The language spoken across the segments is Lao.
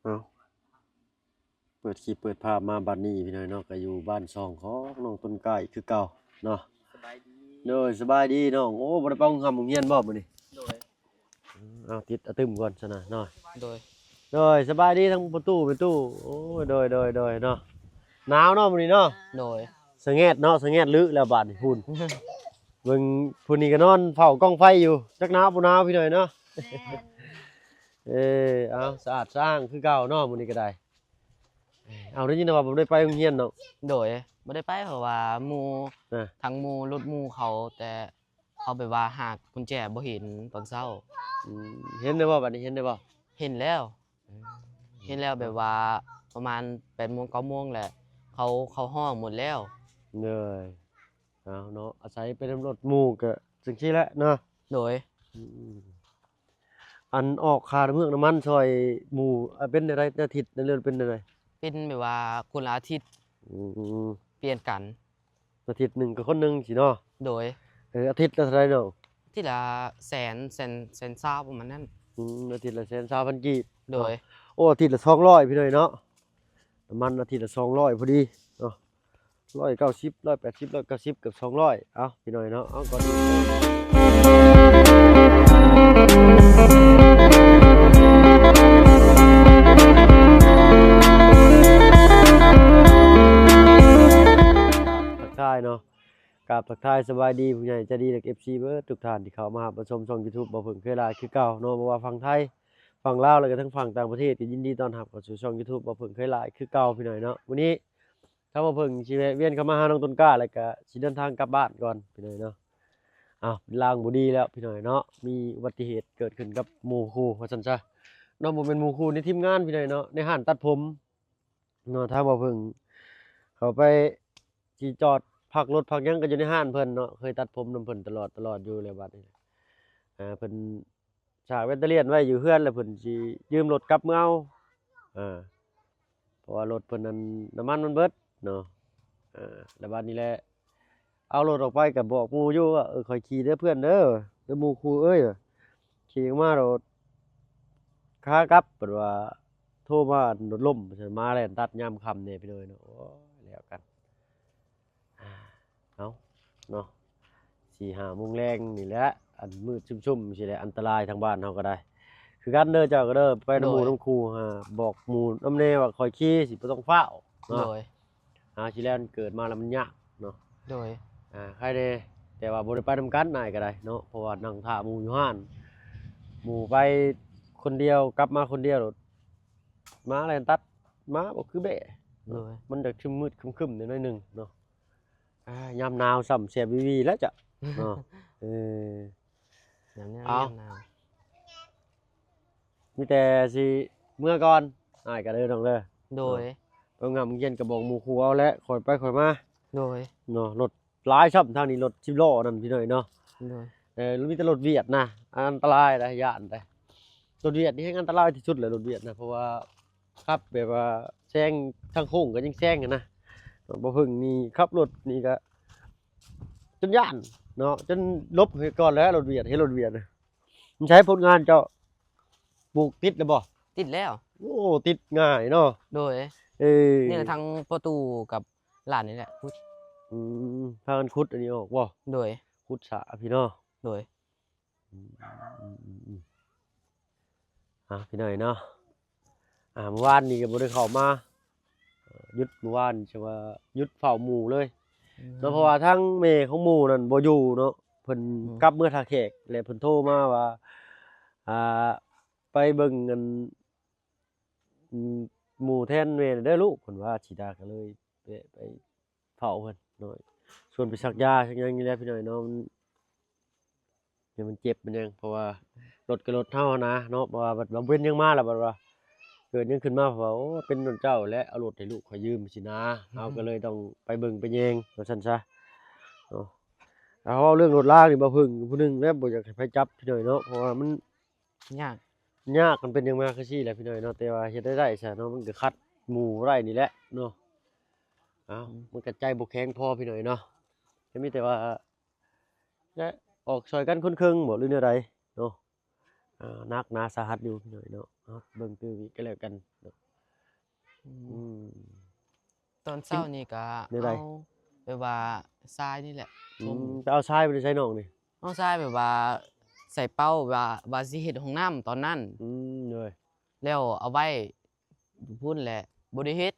ເອົາ ເປີດຄລິບເປີດພາບມາບັດນີ້ພີ່ນ້ອງເນາະ ກໍຢູ່ບ້ານຊ່ອງຂອງນ້ອງຕົ້ນກ້າອີກຄືເກົ່າເນາະ. ສະບາຍດີ. ໂດຍ ສະບາຍດີນ້ອງ. ໂອ້ ບໍ່ໄດ້ໄປໂຮງຮ່ຳໂຮງຮຽນບໍ່ມື້ນີ້? ໂດຍ. ເອົາ ຕິດອະຕຶມກ່ອນຊັ້ນນະເນາະ. ໂດຍ. ໂດຍ ສະບາຍດີທັງພໍ່ຕູ້ແມ່ຕູ້. ໂອ້ຍ ໂດຍ ໂດຍ ໂດຍເນາະ. ໜາວເນາະມື້ນີ້ເນາະ. ໂດຍ. ສະແງດເນາະ ສະແງດລຶແລ້ວບາດນີ້ພຸ້ນ ເບິ່ງຜູ້ນີ້ກໍນອນເຝົ້າກອງໄຟຢູ່ ຈັກໜາວບໍ່ໜາວພີ່ນ້ອງເນາະ. ເອີ ເອົາ ສະອາດສະອ້າງຄືເກົ່າເນາະມື້ນີ້ກໍໄດ້. ເອົາ ໄດ້ຍິນວ່າບໍ່ໄດ້ໄປໂຮງຮຽນເນາະ? ໂດຍ ບໍ່ໄດ້ໄປ ເພາະວ່າໝູ່ ນະ ທາງໝູ່ ລົດໝູ່ເຂົາ ແຕ່ເຂົາແບບວ່າຫາກຸນແຈບໍ່ເຫັນຕອນເຊົ້າ. ອືມ ເຫັນແລ້ວບໍ່ ບັດນີ້ເຫັນແລ້ວບໍ່? ເຫັນແລ້ວ ເຫັນແລ້ວ ແບບວ່າປະມານແປດໂມງ ເກົ້າໂມງແຫຼະ ເຂົາເຂົ້າຫ້ອງໝົດແລ້ວ. ເລີຍ ເອົາເນາະ ອາໄສໄປນຳລົດໝູ່ກໍຈັ່ງຊີ້ແຫຼະເນາະ. ໂດຍ. ອືມ ອັນອອກຄ່ານ້ຳເມືອກນ້ຳມັນຊ່ອຍໝູ່ ອາ ເປັນແນວໃດ ອາທິດໜຶ່ງເປັນແນວໃດ? ເປັນແບບວ່າຄົນລະອາທິດ. ອືມ ປ່ຽນກັນ ອາທິດໜຶ່ງກໍຄົນໜຶ່ງຊີ້ເນາະ. ໂດຍ. ເອີ ອາທິດລະເທົ່າໃດນ້ອງ? ອາທິດລະແສນ ແສນ ແສນຊາວປະມານນັ້ນ. ອືມ ອາທິດລະແສນຊາວພັນກີບ. ໂດຍ. ໂອ້ ອາທິດລະສອງຮ້ອຍພີ່ນ້ອງເນາະ ນ້ຳມັນອາທິດລະສອງຮ້ອຍພໍດີເນາະ. ຮ້ອຍເກົ້າສິບ ຮ້ອຍແປດສິບ ຮ້ອຍເກົ້າສິບ ເກືອບສອງຮ້ອຍ. ເອົາ ພີ່ນ້ອງເນາະ ເອົາ ກ່ອນອື່ນ ທັກທາຍເນາະ ກາບທັກທາຍສະບາຍດີຜູ້ໃຫຍ່ໃຈດີ ແລະ ເອັຟຊີ ເບິດທຸກທ່ານທີ່ເຂົ້າມາຮັບມາຊົມຊ່ອງ YouTube ບໍ່ເພິ່ງເຄີຍຫຼາຍຄືເກົ່າເນາະ. ບໍ່ວ່າຝັ່ງໄທ ຝັ່ງລາວ ແລະ ກະທັງຝັ່ງຕ່າງປະເທດ ກໍຍິນດີຕ້ອນຮັບເຂົ້າສູ່ຊ່ອງ YouTube ບໍ່ເພິ່ງເຄີຍຫຼາຍຄືເກົ່າ ພີ່ນ້ອງເນາະ. ມື້ນີ້ ທາງບໍ່ເພິ່ງຊິແວະວຽນເຂົ້າມາຫານ້ອງຕົ້ນກ້າ ແລ້ວກະຊິເດີນທາງກັບບ້ານກ່ອນ ພີ່ນ້ອງເນາະ. ອ້າວ ເປັນລາງບໍ່ດີແລ້ວ ພີ່ນ້ອງເນາະ ມີອຸບັດຕິເຫດເກີດຂຶ້ນກັບໝູ່ຄູ່ວ່າຊັ້ນຊະເນາະ. ບໍ່ແມ່ນໝູ່ຄູ່ໃນທີມງານ ພີ່ນ້ອງເນາະ ໃນຮ້ານຕັດຜົມເນາະ. ທາງບໍ່ເພິ່ງເຂົ້າໄປຊິຈອດພັກລົດພັກຫຍັງກໍຢູ່ໃນຮ້ານເພິ່ນເນາະ ເຄີຍຕັດຜົມນຳເພິ່ນຕະຫຼອດ ຕະຫຼອດຢູ່ແລ້ວ. ບັດນີ້ ອ່າ ເພິ່ນ ສາກແບັດເຕີເຣຍໄວ້ຢູ່ເຮືອນ ແລ້ວເພິ່ນຊິຢືມລົດກັບເມືອເອົາ ເອີ ເພາະວ່າລົດເພິ່ນນັ້ນ ນ້ຳມັນມັນເບິດເນາະ. ເອີ ແລ້ວບາດນີ້ແຫຼະ ເອົາລົດອອກໄປກໍບອກໝູ່ຢູ່ວ່າ ເອີ ຂ້ອຍຂີ່ເດີເພື່ອນເດີ ເດີໝູ່ຄູ່ເອີຍ ຂີ່ອອກມາໂລດ ຂາກັບເພິ່ນວ່າໂທມາ ລົດລົ້ມ ໝາແລ່ນຕັດຍາມຄ່ຳແດ່ ພີ່ນ້ອງເນາະ. ໂອ້ຍ ແລ້ວກັນ. ເອົາເນາະ ສີ່ຫ້າໂມງແລງນີ້ແຫຼະ ອັນມືດຊຶ້ມໆ ຊີ້ແຫຼະ ອັນຕະລາຍທາງບ້ານເຮົາກໍໄດ້ ຄືກັນເດີ. ເຈົ້າກໍເດີ ໄປນຳໝູ່ ໂດຍ ນຳຄູ່ ຫາບອກໝູ່ນຳແດ່ວ່າຂ້ອຍຂີ່ ຊິບໍ່ຕ້ອງຟ້າວເນາະ. ໂດຍ. ຫາຊິແລ່ນ ເກີດມາແລ້ວມັນຍາກເນາະ. ໂດຍ. ອ່າ ໃຄແດ່ ແຕ່ວ່າບໍ່ໄດ້ໄປນຳກັນ ອ້າຍກໍໄດ້ເນາະ ເພາະວ່ານັ່ງຖ້າໝູ່ຢູ່ຮ້ານ ໝູ່ໄປຄົນດຽວ ກັບມາຄົນດຽວໂລດ ໝາແລ່ນຕັດ ໝາບໍ່ຄືແບ້. ໂດຍ. ມັນຈະຊຶມມືດຄຶມໆ ໜ້ອຍໜຶ່ງເນາະ. ອ່າ ຍາມໜາວຊ້ຳແສບວີໆ ແລ້ວຈະເນາະ. ເອີ ຍາມໜາວ ເອົາ ຍາມໜາວ ມີແຕ່ຊິເມືອກ່ອນ ອ້າຍກໍເດີ ນ້ອງເດີ. ໂດຍ. ເນາະ ໄປໂຮງຮຽນກໍບອກໝູ່ຄູ່ເອົາແຫຼະ ຄ່ອຍໄປຄ່ອຍມາ. ໂດຍ. ເນາະ ລົດຫຼາຍຊ້ຳ ທາງນີ້ລົດສິບລໍ້ນັ້ນ ພີ່ນ້ອງເນາະ. ໂດຍ. ເອີ ມີແຕ່ລົດຫວຽດນະ ອັນຕະລາຍນະ ຢ້ານເດ້. ລົດຫວຽດນີ້ແຮ່ງອັນຕະລາຍທີ່ສຸດແຫຼະ ລົດຫວຽດນະ ເພາະວ່າ ຂັບແບບວ່າແຊງທາງໂຄ້ງກໍຍັງແຊງຫັ້ນນະ. ບໍ່ເພິ່ງນີ້ຂັບລົດນີ້ກໍຈົນຢ້ານເນາະ ຈົນຫຼົບໃຫ້ກ່ອນແຫຼະ ລົດຫວຽດ ເຫັນລົດຫວຽດນະ. ມັນໃຊ້ຜົນງານເຈົ້າ ປູກຕິດແລ້ວບໍ່? ຕິດແລ້ວ. ໂອ້ ຕິດງ່າຍເນາະ. ໂດຍ. ເອີ ນີ້ແຫຼະ ທັງພໍ່ຕູ້ກັບຫຼານນີ້ແຫຼະ ຂຸດ. ອືມ ພາກັນຂຸດອັນນີ້ອອກບໍ່? ໂດຍ. ຂຸດສະພີ່ເນາະ. ໂດຍ. ອືມ ອືມ ອືມ ອືມ ອ່າ ພີ່ນ້ອງເນາະ ອ່າ ມື້ວານນີ້ກໍບໍ່ໄດ້ເຂົ້າມາ ເອີ ຢຸດມື້ວານ ຈັ່ງວ່າຢຸດເຝົ້າໝູ່ເລີຍ ອືມ ເນາະ ເພາະວ່າທາງແມ່ຂອງໝູ່ນັ້ນບໍ່ຢູ່ເນາະ ເພິ່ນ ອືມ ກັບເມືອທ່າແຂກ ແລະເພິ່ນໂທມາວ່າ ອ່າ ໄປເບິ່ງອັນ ອືມ ໝູ່ແທນແມ່ເດີລູກ ເພິ່ນວ່າຊີ້ນະ ກໍເລີຍແວະໄປ ເຝົ້າເພິ່ນເນາະ ຊວນໄປສັກຢາສັກຫຍັງນີ້ແຫຼະ ພີ່ນ້ອງເນາະ ມັນ ມັນເຈັບມັນຫຍັງ ເພາະວ່າລົດກໍລົດເຮົານະເນາະ ເພາະວ່າບັດເປັນຫຍັງມາແລ້ວ ບັດວ່າເກີດຫຍັງຂຶ້ນມາ ເພາະວ່າ ໂອ້ ເປັນນຳເຈົ້າແຫຼະ ເອົາລົດໃຫ້ລູກຂ້ອຍຢືມຊີ້ນະ ອືຮຶ ເຮົາກໍເລີຍຕ້ອງໄປເບິ່ງໄປແຍງວ່າຊັ້ນຊະເນາະ. ເອົາ ເວົ້າເລື່ອງລົດລາງນີ້ ບ່າວເພິ່ງຜູ້ໜຶ່ງແຫຼະ ບໍ່ຢາກໃຫ້ໃຜຈັບ ພີ່ນ້ອງເນາະ ເພາະວ່າມັນ ຍາກ ຍາກ ມັນເປັນຫຍັງມາຄືຊີ້ແຫຼະ ພີ່ນ້ອງເນາະ ແຕ່ວ່າເຮັດໄດ້ໄດ້ຊະເນາະ ມັນກໍຂັດໝູ່ບໍ່ໄດ້ນີ້ແຫຼະເນາະ. ເອົ້າ ອືມ ມັນກໍໃຈບໍ່ແຂງພໍ ພີ່ນ້ອງເນາະ ກໍມີແຕ່ວ່າ ແລະ ອອກຊ່ອຍກັນຄົນເຄິ່ງບໍ ຫຼືແນວໃດເນາະ. ອ່າ ໜັກໜາສາຫັດຢູ່ພີ່ນ້ອງເນາະ. ເອົາ ເບິ່ງຕື່ມອີກກໍແລ້ວກັນເນາະ. ອືມ ອືມ ຕອນເຊົ້ານີ້ກໍ ແນວໃດ? ເອົາແບບວ່າຊາຍນີ້ແຫຼະ ອືມ ຖົມ. ໄປເອົາຊາຍມາແຕ່ໃສນ້ອງນີ້? ເອົາຊາຍແບບວ່າໃສ່ເປົາ ວ່າ ວ່າຊິເຮັດຫ້ອງນ້ຳຕອນນັ້ນ. ອືມ ໂດຍ. ແລ້ວເອົາໄວ້ຢູ່ພຸ້ນແຫຼະ ບໍ່ໄດ້ເຮັດ.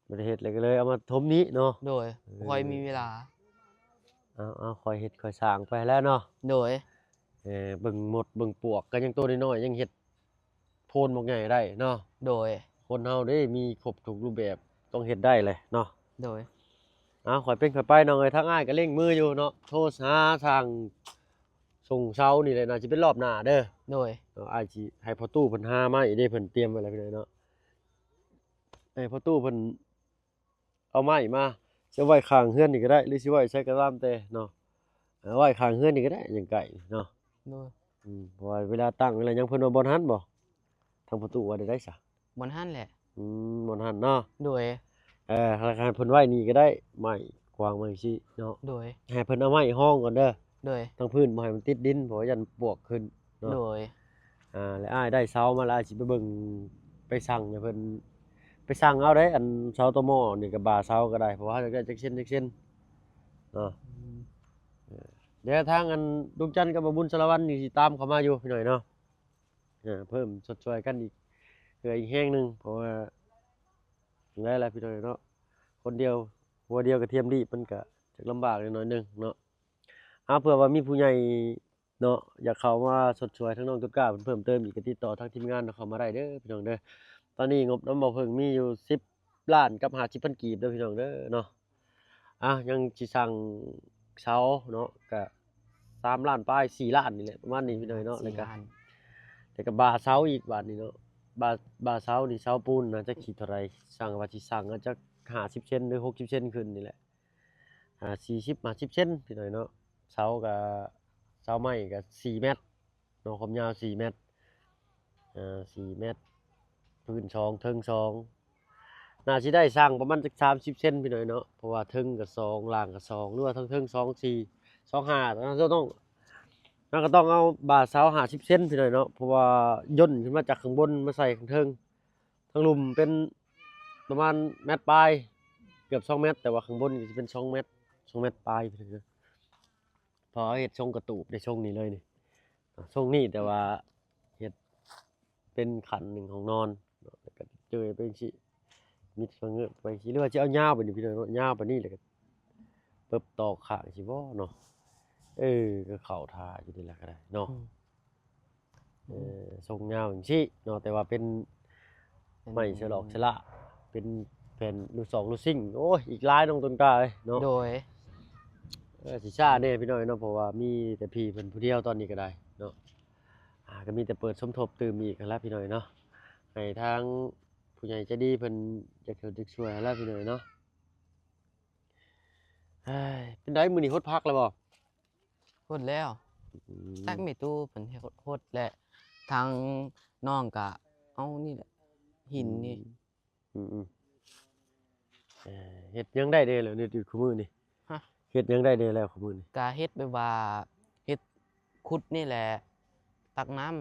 ບໍ່ໄດ້ເຮັດ ແລ້ວກໍເລີຍເອົາມາຖົມນີ້ເນາະ. ໂດຍ. ເອີ ບໍ່ຄ່ອຍມີເວລາ. ເອົາໆ ຄ່ອຍເຮັດຄ່ອຍສ້າງໄປແຫຼະເນາະ. ໂດຍ. ເອີ ເບິ່ງມົດເບິ່ງປວກກໍຍັງໂຕນ້ອຍໆ ຍັງເຮັດໂພນບັກໃຫຍ່ໄດ້ເນາະ. ໂດຍ. ຄົນເຮົາເດ້ມີຄົບທຸກຮູບແບບ ຕ້ອງເຮັດໄດ້ແຫຼະເນາະ. ໂດຍ. ເອົາ ຄ່ອຍເປັນຄ່ອຍໄປນ້ອງເອີຍ. ທາງອ້າຍກໍເລັ່ງມືຢູ່ເນາະ ໂທຫາທາງສົ່ງເຊົານີ້ແຫຼະ ໜ້າຊິເປັນລອບໜ້າເດີ. ໂດຍ. ເອົາ ອ້າຍຊິໃຫ້ພໍ່ຕູ້ເພິ່ນຫາໄມ້ເດ້ ເພິ່ນຕຽມໄວ້ແລ້ວພີ່ນ້ອງເນາະ. ໃຫ້ພໍ່ຕູ້ເພິ່ນເອົາໄມ້ມາ ຊິໄວ້ຂ້າງເຮືອນນີ້ກໍໄດ້ ຫຼືຊິໄວ້ໃສກໍຕາມແຕ່ເນາະ. ເອົາໄວ້ຂ້າງເຮືອນນີ້ກໍໄດ້ ຍັງໃກ້ເນາະ. ໂດຍ. ອືມ ເພາະວ່າເວລາຕັ້ງເວລາຫຍັງ ເພິ່ນວ່າບ່ອນຫັ້ນບໍ່? ທາງພໍ່ຕູ້ວ່າແນວໃດຊະ? ບ່ອນຫັ້ນແຫຼະ. ອືມ ບ່ອນຫັ້ນເນາະ. ໂດຍ. ເອີ ໃຫ້ເພິ່ນໄວ້ນີ້ກໍໄດ້ ໄມ້ກວາງໄວ້ຊີ້ເນາະ. ໂດຍ. ໃຫ້ເພິ່ນເອົາໄມ້ຮອງກ່ອນເດີ. ໂດຍ. ທາງພື້ນບໍ່ໃຫ້ມັນຕິດດິນ ເພາະວ່າຢ້ານປວກຂຶ້ນເນາະ. ໂດຍ. ອ່າ ແລ້ວອ້າຍໄດ້ເສົາມາແລ້ວ ອ້າຍຊິໄປເບິ່ງ ໄປສັ່ງໃຫ້ເພິ່ນ ໄປສັ່ງເອົາເດ້. ອັນເສົາຕໍມໍນີ້ກໍບ່າເສົາກໍໄດ້ ເພາະວ່າເຮົາຢາກໄດ້ຈັກເຊັນ ຈັກເຊັນເນາະ. ອືມ ເອີ ດຽວທາງອັນລຸງຈັນກັບບ່າວບຸນສາລະວັນນີ້ຊິຕາມເຂົ້າມາຢູ່ພີ່ນ້ອງເນາະ. ເອີ ເພີ່ມຊົດຊ່ວຍກັນອີກເທື່ອອີກແຮງໜຶ່ງ ເພາະວ່າຈັ່ງໃດລະພີ່ນ້ອງເນາະ ຄົນດຽວຫົວດຽວກະທຽມລີບ ມັນກະຈັກລຳບາກໜ້ອຍໜຶ່ງເນາະ. ເອົາ ເພື່ອວ່າມີຜູ້ໃຫຍ່ເນາະ ຢາກເຂົ້າມາຊົດຊ່ວຍທາງນ້ອງຕົ້ນກ້າເພິ່ນເພີ່ມເຕີມອີກ ກະຕິດຕໍ່ທາງທີມງານເຮົາເຂົ້າມາໄດ້ເດີພີ່ນ້ອງເດີ. ຕອນນີ້ງົບນຳບ່າວເພິ່ງມີຢູ່ສິບລ້ານກັບຫ້າສິບພັນກີບເດີພີ່ນ້ອງເດີເນາະ. ອ່າ ຍັງຊິສັ່ງເສົາເນາະ ກະສາມລ້ານປາຍ ສີ່ລ້ານນີ້ແຫຼະ ປະມານນີ້ພີ່ນ້ອງເນາະ. ແລ້ວກະ ສີ່ລ້ານ ແລ້ວກະບ່າເສົາອີກບາດນີ້ເນາະ. ບ່າ ບ່າເສົານີ້ ເສົາປູນນະ ຈັກຊິເທົ່າໃດ ສັ່ງວ່າຊິສັ່ງ ອາດຈະຫ້າສິບເຊັນ ຫຼື ຫົກສິບເຊັນຂຶ້ນນີ້ແຫຼະ. ອ່າ ສີ່ສິບ ຫ້າສິບເຊັນພີ່ນ້ອງເນາະ. ເສົາກະ ເສົາໄມ້ກະສີ່ແມັດເນາະ ຄວາມຍາວສີ່ແມັດ ເອີ ສີ່ແມັດ ພື້ນສອງ ເທິງສອງ ໜ້າຊິໄດ້ສ້າງປະມານຈັກສາມສິບເຊັນພີ່ນ້ອງເນາະ. ເພາະວ່າເທິງກະສອງ ລ່າງກະສອງ ຫຼືວ່າເທິງເທິງສອງສີ່ ສອງຫ້າ ເຮົາຕ້ອງ ເຮົາກະຕ້ອງເອົາບ່າເສົາຫ້າສິບເຊັນພີ່ນ້ອງເນາະ. ເພາະວ່າຢ່ນຂຶ້ນມາຈາກຂ້າງບົນມາໃສ່ຂ້າງເທິງ ທາງລຸ່ມເປັນປະມານແມັດປາຍ ເກືອບສອງແມັດ ແຕ່ວ່າຂ້າງບົນກະຊິເປັນສອງແມັດ ສອງແມັດປາຍ ເພາະເຮົາເຮັດຊົງກະຕູບໃນຊົງນີ້ເລີຍນີ້ ຊົງນີ້ ແຕ່ວ່າເຮັດເປັນຂັ້ນໜຶ່ງຫ້ອງນອນ ແລ້ວກະເຈີໄປຈັ່ງຊີ້ ມິດສະເຫງີໄປຈັ່ງຊີ້ ຫຼືວ່າຊິເອົາຍາວໄປນີ້ພີ່ນ້ອງເນາະ ຍາວໄປນີ້ ແລ້ວກະເປີບຕໍ່ຂ້າງຊີ້ບໍ່ເນາະ. ເອີ ກະເຂົ້າທ່າຢູ່ນີ້ແຫຼະກະໄດ້ເນາະ. ອືມ ເອີ ຊົງຍາວຈັ່ງຊີ້ເນາະ ແຕ່ວ່າເປັນ ເປັນໄມ້ສະຫຼອກສະຫຼາ ເປັນແຜ່ນລູກສອກລູກຊິງ ໂອ້ຍ ອີກຫຼາຍນ້ອງຕົ້ນກ້າເອີຍເນາະ. ໂດຍ. ເອີ ຊິຊ້າແດ່ພີ່ນ້ອງເນາະ ເພາະວ່າມີແຕ່ພີ່ເພິ່ນຜູ້ດຽວຕອນນີ້ກະໄດ້ເນາະ. ອ່າ ກະມີແຕ່ເປີດສົມທົບຕື່ມອີກຫັ້ນລະພີ່ນ້ອງເນາະ ໃຫ້ທາງຜູ້ໃຫຍ່ໃຈດີເພິ່ນຢາກເຮັດຢາກຊ່ວຍຫັ້ນລະພີ່ນ້ອງເນາະ. ເອີຍ ເປັນໃດມື້ນີ້ຫົດຜັກແລ້ວບໍ່? ຫົດແລ້ວ. ອືມ ທາງແມ່ຕູ້ເພິ່ນຫົດ ຫົດ ແລະ ທາງນ້ອງກະເອົານີ້ແຫຼະ ຫີນນີ້. ອືມ ອືມ ເອີ ເຮັດຫຍັງໄດ້ແດ່ແລ້ວນີ້ ຄູ່ມື້ນີ້? ຮະ? ເຮັດຫຍັງໄດ້ແດ່ແລ້ວຄູ່ມື້ນີ້? ກະເຮັດແບບວ່າ ເຮັດ ຂຸດນີ້ແຫຼະ ຕັກນ້ຳ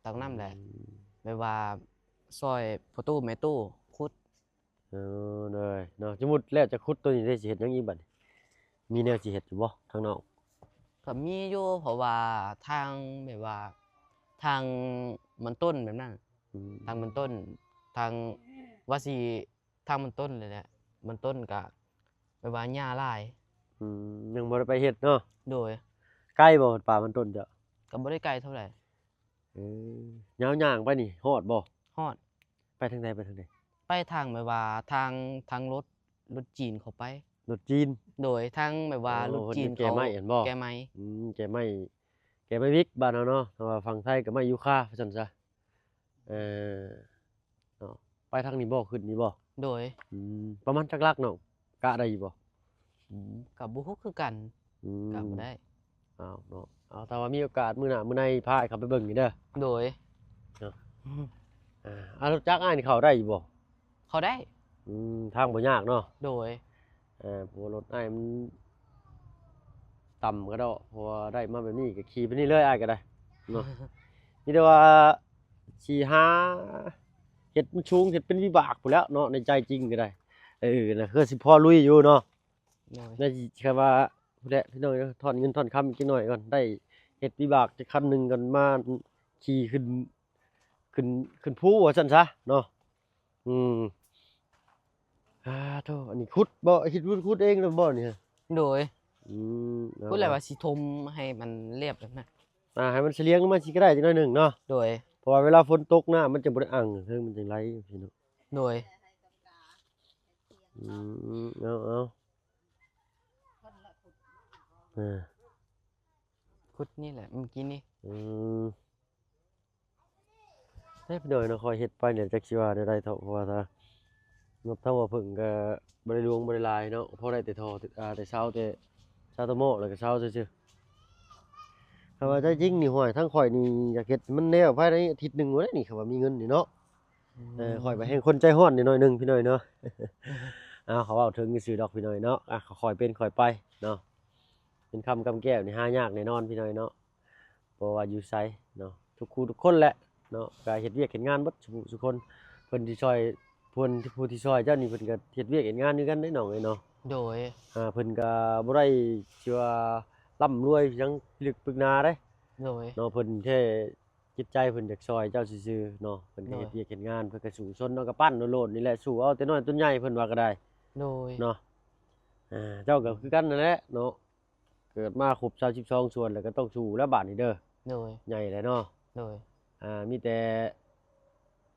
ຕັກນ້ຳແຫຼະ. ອືມ ແບບວ່າຊ່ອຍພໍ່ຕູ້ແມ່ຕູ້ຂຸດ. ເອີ ໂດຍເນາະ. ສົມມຸດແລ້ວຈະຂຸດໂຕນີ້ໄດ້ ຊິເຮັດຫຍັງອີກບາດນີ້? ມີແນວຊິເຮັດຢູ່ບໍ່ທາງນອກ? ກະມີຢູ່ ເພາະວ່າທາງແບບວ່າທາງມັນຕົ້ນແບບນັ້ນ. ອືມ ທາງມັນຕົ້ນ ທາງວ່າຊິ ທາງມັນຕົ້ນເລີຍແຫຼະ ມັນຕົ້ນກະແບບວ່າຫຍ້າຫຼາຍ. ອືມ ຍັງບໍ່ໄດ້ໄປເຮັດເນາະ. ໂດຍ. ໄກບໍ່ ປ່າມັນຕົ້ນເຈົ້າ? ກະບໍ່ໄດ້ໄກເທົ່າໃດ. ເອີ ຍາວຍ່າງໄປນີ້ຮອດບໍ່? ຮອດ. ໄປທາງໃດ ໄປທາງໃດ? ໄປທາງແບບວ່າທາງ ທາງລົດ ລົດຈີນເຂົາໄປ. ລົດຈີນ? ໂດຍ. ທາງແບບວ່າ ໂອ້ ລົດຈີນເຂົາແກ່ໄມ້ຫັ້ນບໍ່? ແກ່ໄມ້. ອືມ ແກ່ໄມ້ ແກ່ໄມ້ວິກບ້ານເຮົາເນາະ ແຕ່ວ່າຝັ່ງໄທກະໄມ້ຢູຄາວ່າຊັ້ນຊະ. ເອີ ເນາະ ໄປທາງນີ້ບໍ່ ຂຶ້ນນີ້ບໍ່? ໂດຍ. ອືມ ປະມານຈັກຫຼັກນ້ອງ ກະໄດ້ຢູ່ບໍ່? ອືມ ກະບໍ່ຮູ້ຄືກັນ. ອືມ ກະບໍ່ໄດ້. ອ້າວເນາະ ເອົາ ຖ້າວ່າມີໂອກາດມື້ໜ້າມື້ໃນພາອ້າຍເຂົ້າໄປເບິ່ງນີ້ເດີ. ໂດຍ. ເນາະ ອ່າ ລົດຈັກອ້າຍນີ້ເຂົ້າໄດ້ຢູ່ບໍ່? ເຂົ້າໄດ້. ອືມ ທາງບໍ່ຍາກເນາະ. ໂດຍ. ເອີ ເພາະວ່າລົດອ້າຍມັນຕ່ຳກະດອກ ເພາະວ່າໄດ້ມາແບບນີ້ກະຂີ່ໄປນີ້ເລີຍ ອ້າຍກະໄດ້ເນາະ. ມີແຕ່ວ່າຊິຫາເຮັດມັນສູງ ເຮັດເປັນວິບາກພຸ້ນແຫຼ້ວເນາະ ໃນໃຈຈິງກໍໄດ້. ເອີ ນະ ຄືຊິພໍລຸຍຢູ່ເນາະ. ໂດຍ ແຕ່ຊິ ຄັນວ່າພຸ້ນແຫຼະ ພີ່ນ້ອງເອີຍ ຖອນເງິນຖອນຄຳອີກຈັກໜ້ອຍກ່ອນ ໄດ້ເຮັດວິບາກຈັກຄັນໜຶ່ງກ່ອນ ມາຂີ່ຂຶ້ນ ຂຶ້ນ ຂຶ້ນພູວ່າຊັ້ນຊະເນາະ. ອືມ ອາໂທ້ ອັນນີ້ຂຸດບໍ່? ຄິດຂຸດ ຂຸດເອງແລ້ວບໍ່ນີ້? ໂດຍ ອືມ ພຸ້ນແຫຼະວ່າຊິຖົມໃຫ້ມັນລຽບແບບນັ້ນ ອ່າ ໃຫ້ມັນສະຫຼຽງລົງມາຊິກໍໄດ້ຈັກໜ້ອຍໜຶ່ງເນາະ. ໂດຍ ເພາະວ່າເວລາຝົນຕົກນ້ຳມັນຈະບໍ່ໄດ້ອັ່ງ ເທິງມັນຈັ່ງໄຫຼພີ່ນ້ອງ. ໂດຍ ອືມ ເອົາ ເອົາ ເອີ ຂຸດນີ້ແຫຼະ ເມື່ອກີ້ນີ້ ອືມ. ເອີ ພີ່ນ້ອງເນາະ ຂ້ອຍເຮັດໄປນີ້ ຈັກຊິວ່າແນວໃດເທາະ ເພາະວ່າຖ້າ ນັບເທົ່າວ່າເພິ່ງກໍບໍ່ໄດ້ຫຼວງບໍ່ໄດ້ຫຼາຍເນາະ ພໍໄດ້ແຕ່ທໍ່ ອ່າ ແຕ່ເຊົາ ແຕ່ເຊົາຕະໝໍ້ ແລ້ວກໍເຊົາຊື່ໆ. ຖ້າວ່າໃຈຈິງນີ້ ຫ້ວຍ ທາງຂ້ອຍນີ້ຢາກເຮັດໃຫ້ມັນແລ້ວພາຍໃນອາທິດໜຶ່ງພຸ້ນແຫຼະນີ້ ຄັນວ່າມີເງິນນີ້ເນາະ. ອືມ ເອີ ຂ້ອຍວ່າແຮ່ງຄົນໃຈຮ້ອນໜ້ອຍໜຶ່ງພີ່ນ້ອງເນາະ. ເອົາ ເຂົາເວົ້າເຖິງຊື່ໆດອກພີ່ນ້ອງເນາະ ອ່າ ຄ່ອຍເປັນຄ່ອຍໄປເນາະ. ເງິນຄຳກຳແກ້ວນີ້ຫາຍາກແນ່ນອນພີ່ນ້ອງເນາະ. ບໍ່ວ່າຢູ່ໃສເນາະ ທຸກຄູ່ທຸກຄົນແຫຼະເນາະ ກໍເຮັດວຽກເຮັດງານເບິດສູ່ຜູ້ສູ່ຄົນ. ເພິ່ນທີ່ຊ່ອຍ ເພິ່ນຜູ້ທີ່ຊ່ອຍເຈົ້ານີ້ ເພິ່ນກໍເຮັດວຽກເຮັດງານຄືກັນເດ້ນ້ອງເອີຍເນາະ. ໂດຍ ອ່າ ເພິ່ນກໍບໍ່ໄດ້ຊິວ່າລ່ຳລວຍຫຍັງພິລຶກປຶກໜາເດ້. ໂດຍ ເນາະ ເພິ່ນແຄ່ຈິດໃຈເພິ່ນຢາກຊ່ອຍເຈົ້າຊື່ໆເນາະ. ເພິ່ນກໍເຮັດ ໂດຍ ວຽກເຮັດງານ ເພິ່ນກໍສູ້ຊົນເນາະ ກໍປັ້ນໂລດໆນີ້ແຫຼະ ສູ້ເອົາແຕ່ນ້ອຍຈົນໃຫຍ່ ເພິ່ນວ່າກໍໄດ້. ໂດຍ ເນາະ ອ່າ ເຈົ້າກໍຄືກັນນັ້ນແຫຼະເນາະ. ເກີດມາຄົບສາມສິບສອງສ່ວນແລ້ວ ກໍຕ້ອງສູ້ແລ້ວບາດນີ້ເດີ. ໂດຍ ໃຫຍ່ແລ້ວເນາະ. ໂດຍ ອ່າ ມີແຕ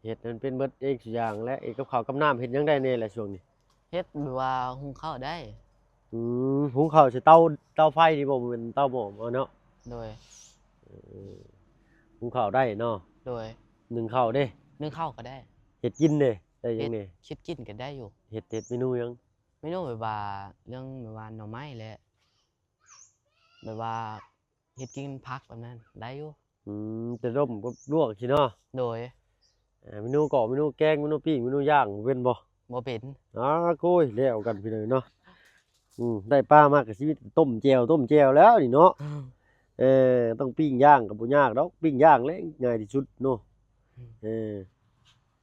່ເຮັດໃຫ້ມັນເປັນເບິດເອງສູ່ຢ່າງແຫຼະ. ເອງກັບເຂົ້າກັບນ້ຳເຮັດຫຍັງໄດ້ແດ່ລະຊ່ວງນີ້? ເຮັດແບບວ່າຫຸງເຂົ້າໄດ້. ອືມ ຫຸງເຂົ້າໃສ່ເຕົາ ເຕົາໄຟນີ້ບໍ່? ບໍ່ແມ່ນເຕົາໝໍ້ເນາະ. ໂດຍ ເອີ ຫຸງເຂົ້າໄດ້ເນາະ. ໂດຍ ໜຶ້ງເຂົ້າເດ້? ໜຶ້ງເຂົ້າກໍໄດ້. ເຮັດກິນເດ້? ໄດ້ຫຍັງແດ່? ເຮັດ ເຮັດກິນກໍໄດ້ຢູ່. ເຮັດ ເຮັດເມນູຫຍັງ? ເມນູແບບວ່າ ເລື່ອງແບບວ່າໜໍ່ໄມ້ແຫຼະ ແບບວ່າເຮັດກິນຜັກແບບນັ້ນໄດ້ຢູ່. ອືມ ແຕ່ຕົ້ມກັບລວກຊີ້ເນາະ. ໂດຍ ເອີ ເມນູກອກ ເມນູແກງ ເມນູປີ້ງ ເມນູຍ່າງ ເປັນບໍ່? ບໍ່ເປັນ. ອາ ໂອ້ຍ ແລ້ວກັນພີ່ນ້ອງເນາະ. ອືມ ໄດ້ປາມາກໍຊິມີແຕ່ຕົ້ມແຈ່ວ ຕົ້ມແຈ່ວແລ້ວນີ້ເນາະ. ເອີ ຕ້ອງປີ້ງຍ່າງກໍບໍ່ຍາກດອກ ປີ້ງຍ່າງແຫຼະງ່າຍທີ່ສຸດເນາະ. ເອີ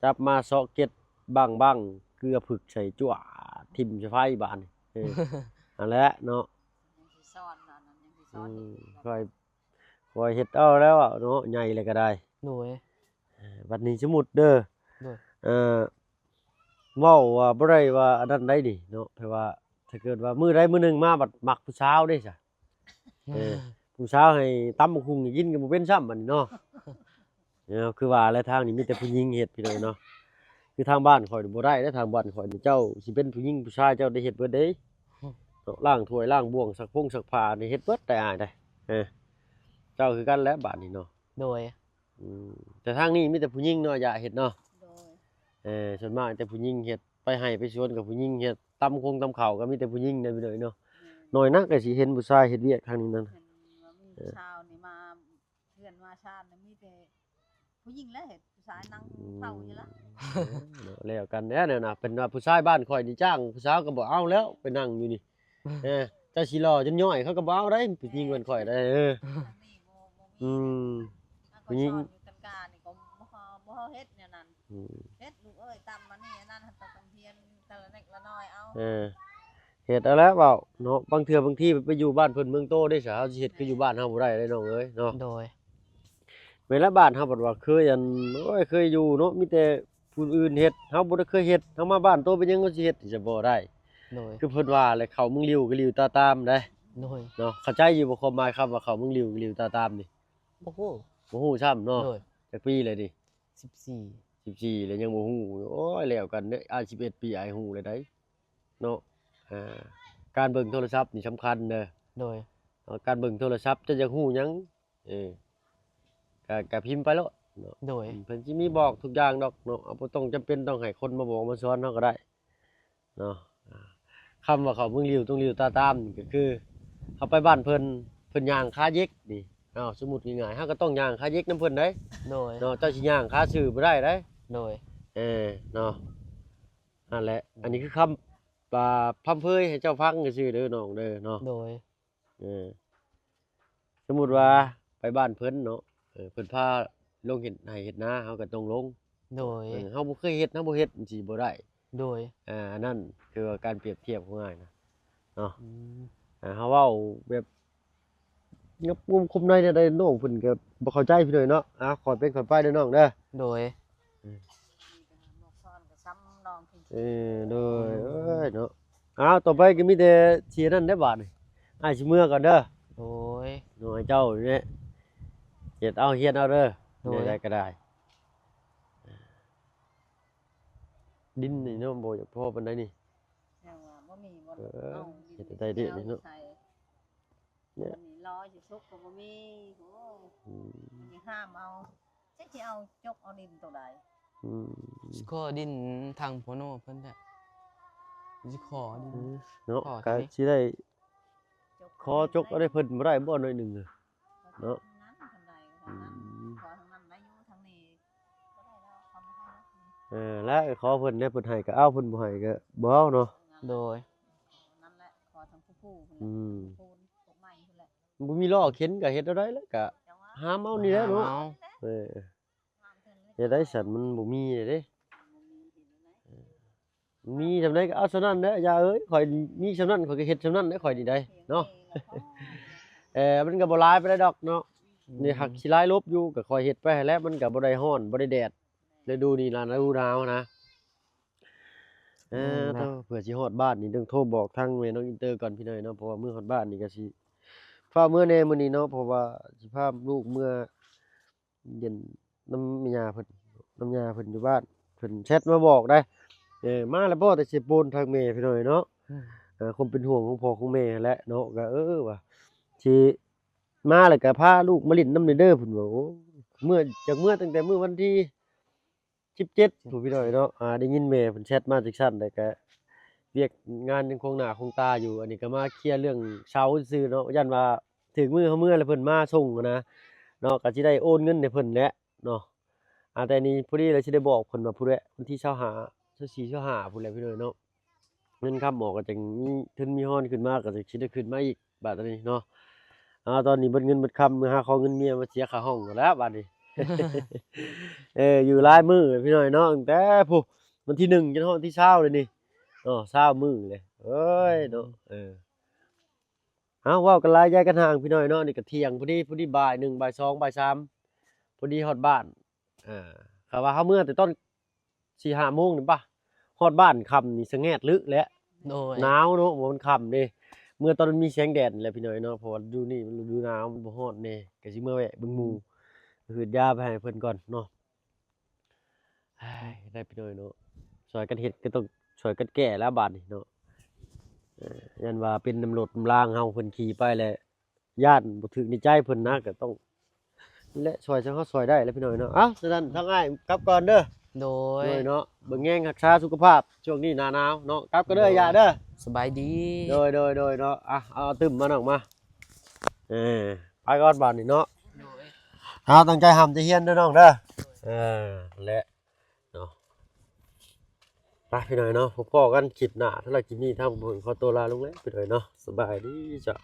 ຈັບມາເຊາະເກັດບັ້ງໆ ເກືອຜຶກໃສ່ ຈົວດ ຖິ້ມໃສ່ໄຟບາດນີ້. ເອີ ຫັ້ນແຫຼະເນາະ. ຍັງຊິສອນ ອັນນັ້ນຍັງຊິສອນ ອືມ ເຮັດ ຂ້ອຍ ຂ້ອຍເຮັດເອົາແລ້ວເນາະ ໃຫຍ່ແລ້ວກໍໄດ້. ໂດຍ ເອີ ບັດນີ້ສົມມຸດເດີ ໂດຍ ເອີ ເວົ້າວ່າບໍ່ໄດ້ວ່າອັນນັ້ນໃດນີ້ເນາະ ແຕ່ວ່າຖ້າເກີດວ່າມື້ໃດມື້ໜຶ່ງມາບັດມັກຜູ້ສາວເດ້ຊະ. ເອີ ຜູ້ສາວໃຫ້ຕຳບັກຫຸ່ງໃຫ້ກິນກໍບໍ່ເປັນຊ້ຳບັດນີ້ເນາະ. ເນາະ ຄືວ່າແຫຼະ ທາງນີ້ມີແຕ່ຜູ້ຍິງເຮັດພີ່ນ້ອງເນາະ. ຄືທາງບ້ານຂ້ອຍນີ້ບໍ່ໄດ້ເດ້ ທາງບ້ານຂ້ອຍນີ້ ເຈົ້າຊິເປັນຜູ້ຍິງຜູ້ຊາຍ ເຈົ້າໄດ້ເຮັດເບິດເດ້. ເນາະ ລ້າງຖ້ວຍລ້າງບ່ວງ ຊັກພົງຊັກຜ້ານີ້ເຮັດເບິດໄດ້ອ້າຍໄດ໋. ເອີ ເຈົ້າຄືກັນແຫຼະບາດນີ້ເນາະ. ໂດຍ ອືມ ແຕ່ທາງນີ້ມີແຕ່ຜູ້ຍິງເນາະ ຢ່າເຮັດເນາະ. ໂດຍ ເອີ ສ່ວນມາກແຕ່ຜູ້ຍິງເຮັດ ໄປໄຮ່ໄປສວນກໍຜູ້ຍິງເຮັດ ຕຳຄົງຕຳເຂົ້າກໍມີແຕ່ຜູ້ຍິງເດ້ພີ່ນ້ອງເນາະ. ແມ່ນ ໜ້ອຍນັກກໍຊິເຫັນຜູ້ຊາຍເຮັດວຽກທາງນີ້ນັ້ນ. ເຫັນວ່າມີ ເອີ ຜູ້ສາວນີ້ມາເຮືອນມາຊານ ມີແຕ່ຜູ້ຍິງແຫຼະເຮັດ ຜູ້ຊາຍນັ່ງ ອືມ ເຝົ້າຢູ່ລະ. ເອີ ເນາະ ແລ້ວກັນແຫຼະແນວນະ ເປັນວ່າຜູ້ຊາຍບ້ານຂ້ອຍນີ້ຈ້າງຜູ້ສາວກໍບໍ່ເອົາແລ້ວ ໄປນັ່ງຢູ່ນີ້. ເອີ ເຈົ້າຊິຫຼໍ່ຈົນຍ້ອຍເຂົາກໍບໍ່ເອົາໄດ໋ ຜູ້ຍິງເພິ່ນຂ້ອຍໄດ໋. ເອີ ທາງນີ້ບໍ່ ບໍ່ມີ ອືມ ນະ ຜູ້ຍິງ ສອນຢູ່ກັນການີ້ກໍບໍ່ ບໍ່ເຮັດແນວນັ້ນ. ອືມ ເຮັດລູກເອີຍ ຕຳອັນນີ້ອັນນັ້ນ ໄປໂຮງຮຽນ ແຕ່ລະເລັກລະນ້ອຍເອົາ. ເອີ ເຮັດເອົາແຫຼະເວົ້າເນາະ ບາງເທື່ອບາງທີໄປຢູ່ບ້ານເພິ່ນເມືອງໂຕເດ້ຊະ ເຮົາຊິເຮັດຄືຢູ່ບ້ານເຮົາບໍ່ໄດ້ເດ້ນ້ອງເອີຍເນາະ. ໂດຍ ແມ່ນລະ ບ້ານເຮົາບັດວ່າເຄີຍ ອັນ ໂອ້ຍ ເຄີຍຢູ່ເນາະ ມີແຕ່ຜູ້ອື່ນເຮັດ ເຮົາບໍ່ໄດ້ເຄີຍເຮັດ ເຮົາມາບ້ານໂຕເປັນຫຍັງເຮົາຊິເຮັດ ຊິບໍ່ໄດ້. ໂດຍ ຄືເພິ່ນວ່າແຫຼະ ເຂົ້າເມືອງລິ້ວກໍລິ້ວຕາຕາມໄດ໋. ໂດຍ ເນາະ ເຂົ້າໃຈຢູ່ບໍ່ ຄວາມໝາຍຄຳວ່າເຂົ້າເມືອງລິ້ວກໍລິ້ວຕາຕາມນີ້? ບໍ່ຮູ້ ບໍ່ຮູ້ຊ້ຳເນາະ. ໂດຍ ຈັກປີແລ້ວນີ້? ສິບສີ່ ສິບສີ່ແລ້ວຍັງບໍ່ຮູ້. ໂອ້ຍ ແລ້ວກັນເດ້ ອາຍສິບເອັດປີ ອາຍຮູ້ແລ້ວໄດ໋ເນາະ. ອ່າ ການເບິ່ງໂທລະສັບນີ້ສຳຄັນເດີ. ໂດຍ ເນາະ ການເບິ່ງໂທລະສັບ ເຈົ້າຢາກຮູ້ຫຍັງ ເອີ ກະ ກະພິມໄປໂລດເນາະ. ໂດຍ ເພິ່ນຊິມີບອກທຸກຢ່າງດອກເນາະ ເຮົາບໍ່ຕ້ອງຈຳເປັນຕ້ອງໃຫ້ຄົນມາບອກມາສອນເຮົາກໍໄດ້ເນາະ. ອ່າ ຄຳວ່າເຂົ້າເມືອງລິ້ວຕ້ອງລິ້ວຕາຕາມນີ້ ກໍຄືເຮົາໄປບ້ານເພິ່ນ ເພິ່ນຍ່າງຂາເຫຍົກນີ້ ເອົາ ສົມມຸດງ່າຍໆ ເຮົາກໍຕ້ອງຍ່າງຂາເຫຍົກນຳເພິ່ນໄດ໋. ໂດຍ ເນາະ ເຈົ້າຊິຍ່າງຂາຊື່ບໍ່ໄດ້ໄດ໋. ໂດຍ ເອີ ເນາະ ຫັ້ນແຫຼະ. ອັນນີ້ຄືຄຳ ອ່າ ພຳເຜີຍໃຫ້ເຈົ້າຟັງຊື່ໆເດີນ້ອງເດີເນາະ. ໂດຍ ເອີ ສົມມຸດວ່າໄປບ້ານເພິ່ນເນາະ ເອີ ເພິ່ນພາ ລົງເຮັດໄຮ່ເຮັດນາ ເຮົາກໍຕ້ອງລົງ. ໂດຍ ເອີ ເຮົາບໍ່ເຄີຍເຮັດ ເຮົາບໍ່ເຮັດ ມັນຊິບໍ່ໄດ້. ໂດຍ ອ່າ ອັນນັ້ນຄືວ່າການປຽບທຽບຂອງອ້າຍນະເນາະ. ອືມ ອ່າ ເຮົາເວົ້າແບບ ຄວາມຄົມໃນແນວໃດ ນ້ອງເພິ່ນກໍບໍ່ເຂົ້າໃຈພີ່ນ້ອງເນາະ. ອ່າ ຄ່ອຍເປັນຄ່ອຍໄປເດີນ້ອງເດີ. ໂດຍ ອືມ ບອກສອນກໍຊ້ຳນ້ອງເພິ່ນ. ເອີ ໂດຍ ອືມ ເອີຍເນາະ. ອ້າວ ຕໍ່ໄປກໍມີແຕ່ຊິອັນນັ້ນແຫຼະບາດນີ້ ອ້າຍຊິເມືອກ່ອນເດີ. ໂດຍ ນ້ອງເຈົ້ານີ້ເຮັດເອົາ ຮຽນເອົາເດີ. ໂດຍ ແນວໃດກໍໄດ້ ດິນນີ້ເນາະ ບໍ່ຢາກພໍປານໃດນີ້. ຍັງວ່າບໍ່ມີບ່ອນ ເອີ ເອົາດິນ ເຮັດໄດ້ເດ້ນີ້ເນາະ ໃສ່ ເນຍ ອັນນີ້ລໍຊິສຸກກໍບໍ່ມີ. ໂອ້ຍ ອືມ ມັນຊິຫ້າມເອົາ ຈັກຊິເອົາຈົກເອົາດິນຕົວໃດ. ອືມ ຊິຂໍດິນທາງພໍ່ໂນເພິ່ນແຫຼະ ຊິຂໍດິນ ອືມ ເນາະ ຂໍ ກໍຊິໄດ້ ຂໍຈົກເອົາໄດ້ເພິ່ນບໍ່ໄດ້ບໍ່ໜ້ອຍໜຶ່ງເນາະ. ອືມ ເອີ ແລະ ຂໍເພິ່ນແດ່ ເພິ່ນໃຫ້ກໍເອົາ ເພິ່ນບໍ່ໃຫ້ກໍບໍ່ເອົາເນາະ. ໂດຍ ນັ້ນແຫຼະ ຂໍທາງຜູ້ຜູ້ ອືມ ຜູ້ໃໝ່ພຸ້ນແຫຼະ ບໍ່ມີລໍ້ເຂັນກໍເຮັດແນວໃດແຫຼະ ກໍຫາມເອົານີ້ແຫຼະເນາະ. ຫາມເອົາ ເອີ ເຮັດໄດ້ຊັ້ນ ມັນບໍ່ມີເດ້ ມີສ່ຳໃດກໍເອົາສ່ຳນັ້ນແຫຼະ ຢ່າເອີຍ. ຂ້ອຍມີສ່ຳນັ້ນ ຂ້ອຍກໍເຮັດສ່ຳນັ້ນແຫຼະ ຂ້ອຍນີ້ໄດ໋ເນາະ. ເອີ ມັນກໍບໍ່ຫຼາຍປານໃດດອກເນາະ. ອືມ ນີ້ຫາກຊິຫຼາຍລົບຢູ່ ກໍຂ້ອຍເຮັດໄປຫັ້ນແຫຼະ ມັນກໍບໍ່ໄດ້ຮ້ອນ ບໍ່ໄດ້ແດດ ລະດູນີ້ນະ ລະດູໜາວນະ. ເອີ ອືມ ເອີ ເພື່ອຊິຮອດບ້ານນີ້ ຕ້ອງໂທບອກທາງແມ່ນ້ອງອິນເຕີກ່ອນພີ່ນ້ອງເນາະ ເພາະວ່າມື້ຮອດບ້ານນີ້ກໍຊິຟ້າວເມືອແດ່ມື້ນີ້ເນາະ ເພາະວ່າຊິພາລູກເມືອ ເຢັນນຳແມ່ຍ່າເພິ່ນ ນຳຍ່າເພິ່ນຢູ່ບ້ານ ເພິ່ນແຊັດມາບອກໄດ໋. ເອີ ມາແລ້ວບໍ່ ແຕ່ເຊໂປນທາງແມ່ພີ່ນ້ອງເນາະ. ອືມ ເອີ ຄວາມເປັນຫ່ວງຂອງພໍ່ຂອງແມ່ຫັ້ນແຫຼະເນາະ ກໍ ເອີ ວ່າຊິມາແລ້ວກໍພາລູກມາຫຼິ້ນນຳແດ່ເດີ ເພິ່ນວ່າ. ໂອ້ ເມືອ ຈັກເມືອຕັ້ງແຕ່ມື້ວັນທີສິບເຈັດ ຜູ້ພີ່ນ້ອງເນາະ. ອ່າ ໄດ້ຍິນແມ່ເພິ່ນແຊັດມາຈັ່ງຊັ້ນ ແລ້ວກໍວຽກງານຍັງຄົງໜ້າຄົງຕາຢູ່. ອັນນີ້ກໍມາເຄລຍເລື່ອງເຊົາຊື່ໆເນາະ ຢ້ານວ່າ ຖືກມື້ເຮົາເມືອແລ້ວເພິ່ນມາສົ່ງຫັ້ນນະເນາະ ກໍຊິໄດ້ໂອນເງິນໃຫ້ເພິ່ນແຫຼະເນາະ. ອ່າ ແຕ່ນີ້ພໍດີແລ້ວຊິໄດ້ບອກເພິ່ນວ່າ ຜູ້ໃດ ວັນທີຊາວຫ້າ ຊາວສີ່ ຊາວຫ້າພຸ້ນແຫຼະພີ່ນ້ອງເນາະ. ເງິນຄຳອອກກໍຈັ່ງມີທຶນມີຮອນຂຶ້ນມາ ກໍຈັ່ງຊິໄດ້ຂຶ້ນມາອີກບາດນີ້ເນາະ. ອ່າ ຕອນນີ້ເບິດເງິນເບິດຄຳ ເມືອຫາຂໍເງິນເມຍມາເສຍຄ່າຫ້ອງແລ້ວບາດນີ້. ເອີ ຢູ່ຫຼາຍມື້ພີ່ນ້ອງເນາະ ຕັ້ງແຕ່ຜູ້ ວັນທີໜຶ່ງ ຈົນຮອດວັນທີຊາວເລີຍນີ້ເນາະ ຊາວມື້ເລີຍ. ເອີຍເນາະ ເອີ ເອົາ ເວົ້າກັນຫຼາຍ ຢາຍກັນຫ່າງພີ່ນ້ອງເນາະ. ນີ້ກໍທ່ຽງພໍດີ ພໍດີບ່າຍໜຶ່ງ ບ່າຍສອງ ບ່າຍສາມ ພໍດີຮອດບ້ານ. ເອີ ຖ້າວ່າເຮົາເມືອແຕ່ຕອນສີ່ຫ້າໂມງນີ້ປະ ຮອດບ້ານຄ່ຳນີ້ສະແງດລຶແຫຼະ. ໂດຍ ໜາວເນາະ ບໍ່ມັນຄ່ຳເດ້. ເມືອຕອນມັນມີແສງແດດແຫຼະພີ່ນ້ອງເນາະ ເພາະວ່າຢູ່ນີ້ມັນລະດູໜາວ ມັນບໍ່ຮ້ອນແດ່ ກໍຊິເມືອແວະເບິ່ງໝູ່ ອືມ ຫືດຢາໄປໃຫ້ເພິ່ນກ່ອນເນາະ. ເອີຍ ໄດ້ພີ່ນ້ອງເນາະ ຊ່ອຍກັນເຮັດກໍຕ້ອງຊ່ອຍກັນແກ້ແລ້ວບາດນີ້ເນາະ. ເອີ ຢ້ານວ່າເປັນນຳລົດນຳລາງເຮົາ ເພິ່ນຂີ່ໄປແລ້ວຢ້ານບໍ່ຖືກໃນໃຈເພິ່ນນະ ກໍຕ້ອງ ນີ້ແຫຼະ ຊ່ອຍຊະເຮົາຊ່ອຍໄດ້ແລ້ວພີ່ນ້ອງເນາະ. ເອົ້າ ສະນັ້ນທາງອ້າຍກັບກ່ອນເດີ. ໂດຍ ໂດຍເນາະ ເບິ່ງແຍງຮັກສາສຸຂະພາບຊ່ວງນີ້ໜ້າໜາວເນາະ. ກັບກັນເດີ ໂດຍ ຢ່າເດີ ສະບາຍດີ. ໂດຍ ໂດຍ ໂດຍເນາະ. ອ່ະ ເອົາຕື່ມມານ້ອງມາ ເອີ ໄປກ່ອນບາດນີ້ເນາະ. ໂດຍ ເອົາ ຕັ້ງໃຈຮ່ຳໃຈຮຽນເດີນ້ອງເດີ. ເອີ ແຫຼະ ເນາະ ໄປພີ່ນ້ອງເນາະ ພົບພໍ້ກັນຄລິບໜ້າ. ສຳລັບຄລິບນີ້ທາງເພິ່ນຂໍຕົວລາລົງແລ້ວພີ່ນ້ອງເນາະ. ສະບາຍດີເຈົ້າ.